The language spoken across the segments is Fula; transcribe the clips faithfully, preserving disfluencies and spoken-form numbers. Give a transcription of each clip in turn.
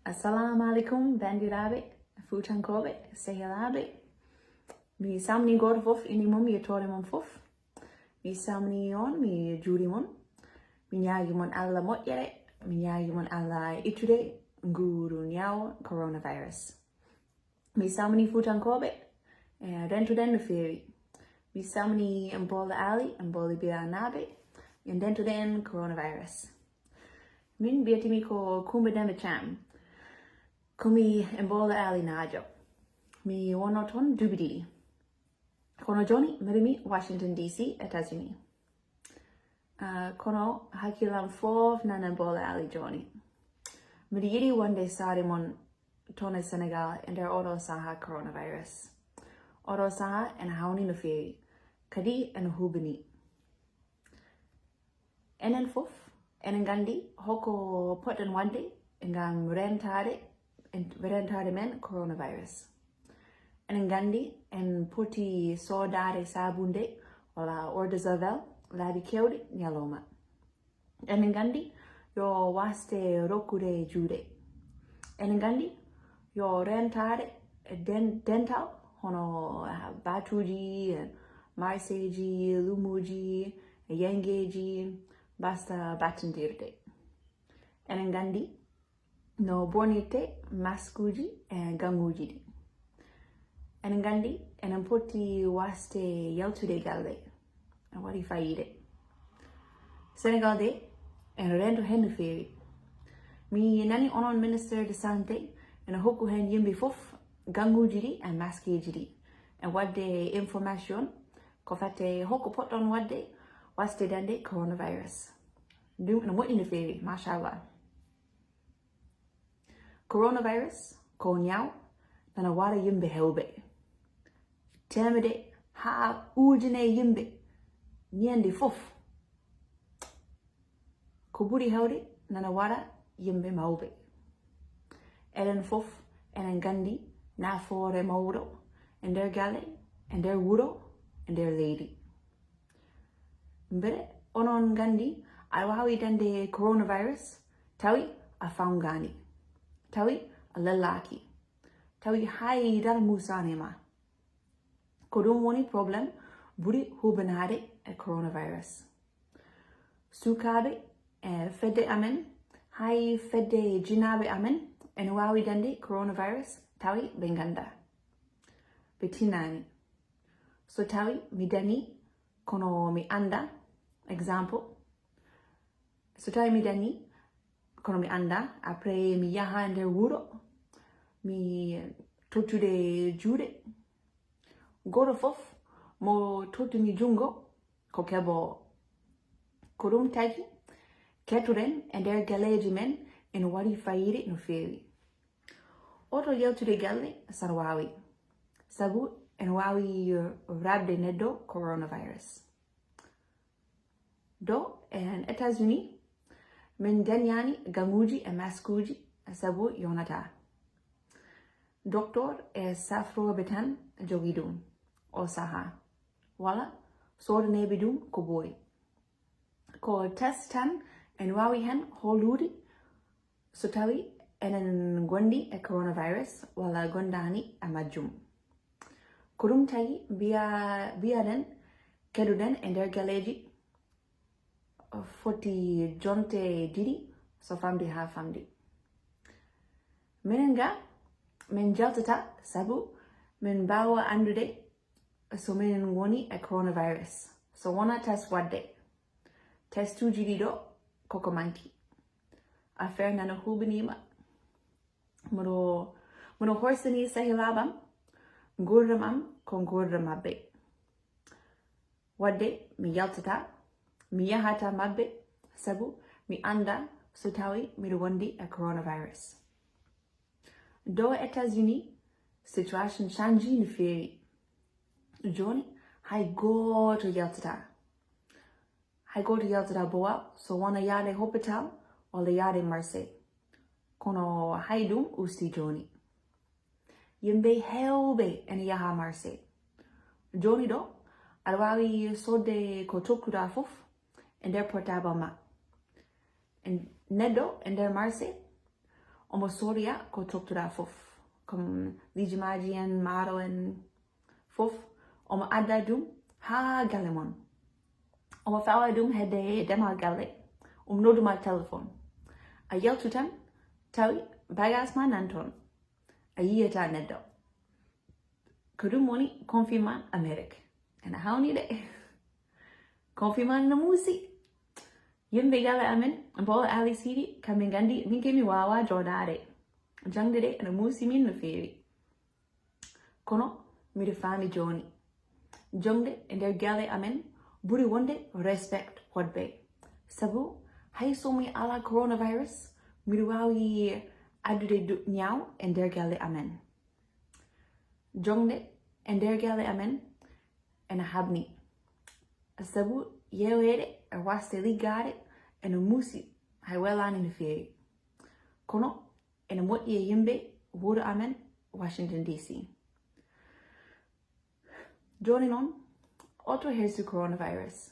Assalamu alaikum, bandiraɓe, Fuutankooɓe, sehilaaɓe. Mi salmini gooto fof, inde mum, yettoode mum fof. Mi salmini on, mi juuri mon. Mi ñaagi mon Allah moƴƴere, mi ñaagi mon Allah ittude nguuru ñaawo coronavirus. Mi salmini Fuutankooɓe, e rentuɗen no feewi. Mi salmini Mboolo Ali, Mboolo Biranaaɓe, e ndentuɗen coronavirus. Min mbiyetemi ko Kumba Demba Caam. Komi e Mboolo Ali naajo. Mi wonno toon duuɓi ɗiɗi. Kono jooni mi rimi Washington D C, États-Unis. Ah, kono hakkillam fof nana Mboolo Ali jooni. Miɗo yiɗi wonde saare mon toon e Senegal e nder oɗo saha coronavirus. Oɗo saha ene hawni no feewi, kadi ene huɓini. Enen fof enen nganndi hoko poɗɗen waɗde ngam rentaade, rentaade men coronavirus. Enen nganndi en poti soodaade saabunde walla eau de javel laabi keewɗi ñalawma. Enen nganndi yo waasde rokkude juuɗe. Enen nganndi yo rentaade e den-, dental hono, ah, baatuuji, marseeji, lumuuji, yanngeeji, mbasta battindirde. Enen nganndi no bonirte maskuuji e gaŋuuji ɗi. Enen nganndi enen poti waasde yaltude galle. Ene waɗi faayiida. Senegal de, ene rento heen no feewi. Mi nani onon ministère de santé ene hokku heen yimɓe fof gaŋuuji ɗi e maskeeji ɗi. E waɗde information ko fate hoko poɗɗon waɗde waasde dañde coronavirus. Ɗum ene moƴƴi no feewi, machallah. Coronavirus ko ñaaw nana wara yimɓe heewɓe. Teemedde haa ujune yimɓe ñande fof. Ko ɓuri heewde nana wara yimɓe mawɓe. Enen fof enen nganndi nafoore mawɗo e nder galle, e nder wuro, e nder leydi. Mbele onon nganndi aɗa waawi dañde coronavirus tawi a fawngaani, tawi a lellaaki, tawi hay dara muusaani ma. Ko ɗum woni problème ɓuri huɓinaade e coronavirus. Sukaaɓe e fedde amen, hay fedde jinaaɓe amen, ene waawi dañde coronavirus tawi ɓe nganndaa. Ɓe tinaani. So tawi mi dañi kono mi anndaa, exemple, so tawi mi dañi kono mi anndaa, après mi yaha nder wuro, mi tottude juuɗe. Gooto fof mo tottumi junngo ko keɓoowo. Ko ɗum tagi, kettoɗen e nder galleeji men ene waɗi faayiida no feewi. Oto yaltude galle so aɗa waawi, sabu ene waawi raɓde neɗɗo coronavirus. Ɗo e États-Unis, min ndañaani gaŋuuji e maskuuji sabu yonataa. Doktor e safrooɓe tan jogii ɗum oo sahaa, walla soodaneeɓe ɗum ko ɓooyi. Ko test tan ene waawi heen hollude so tawi enen ngondi e coronavirus walla ngondaani e majjum. Ko ɗum tagi mbiya-, mbiyaɗen keɗoɗen e nder galleeji foti jonte ɗiɗi so famɗi haa famɗi. Minen ga, min njaltataa sabu min mbaawa anndude so minen ngoni e coronavirus. So wonaa test waɗde, testuuji ɗiɗo koko manki. Affaire nana huɓiniima. Mboɗo, mboɗo horsini sehilaaɓe am, nguurndam am ko nguurndam maɓɓe. Waɗde mi yaltataa, mi yahataa maɓɓe, sabu mi anndaa so tawi miɗo wondi e coronavirus. Ɗo États-Unis, situation change no feewi. Jooni hay gooto yaltataa. Hay gooto yaltataa Bowa so wonaa yahde hôpital walla yahde marché. Kono hay ɗum usti jooni. Yimɓe heewɓe ene yaha marché. Jooni ɗo, aɗa waawi soodde ko tokkuɗaa fof e nder portable ma. En-, neɗɗo e nder marché, Omo soriya ko toktuɗa fof, comme lijimaaji en, maaro en, fof. Omo adda ɗum haa galle mon. Omo fawa ɗum hedde demal galle. Um nodduma téléphone. A yaltu tan, tawi bagage ma nan toon. A yiyata neɗɗo. Ko ɗum woni confinement Amérique. Ena hawni de. Confinement no muusi. Yimɓe galle amen, Bola Ali Sidi, kamɓe nganndi, min ke mi waawa jooɗaade. Jaŋde de ene muusi min no feewi. Kono miɗo faami jooni. Joŋde e nder galle amen ɓuri wonde respect woɗɓe. Sabu hay so mi alaa coronavirus, miɗo waawi addude du-, ñaaw e nder galle amen. Joŋde e nder galle amen ene haɓni. Sabu yeeweede e waasde liggaade ene muusi, hay welaani no feewi. Kono ene moƴƴi e yimɓe wuro amen Washington D C. Jooni noon, oto hersi coronavirus.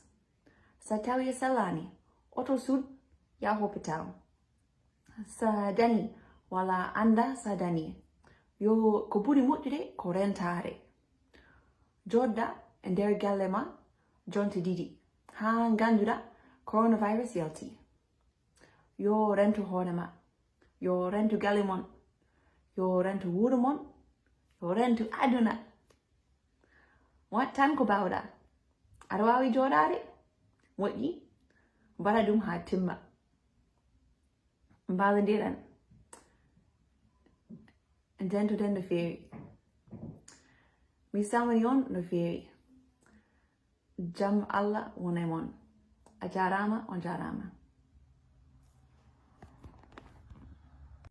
So tawi a sellaani, oto suuɗ, yaa hôpital. So a dañi, walla annda so a dañi, yo ko ɓuri moƴƴude ko rentaade. Jooɗda e nder galle ma jonte ɗiɗi, haa ngannduɗa coronavirus yalti. Yo rentu hoore ma, yo rentu galle mon, yo rentu wuro mon, yo rentu aduna. Waɗ tan ko mbaawɗa. Aɗa waawi jooɗaade? Moƴƴi, mbaɗa ɗum haa timma. Mballondiren. Ndentoɗen no feewi. Mi salmini on no feewi. Jam Allah wona e mon. A jaaraama, on jaaraama.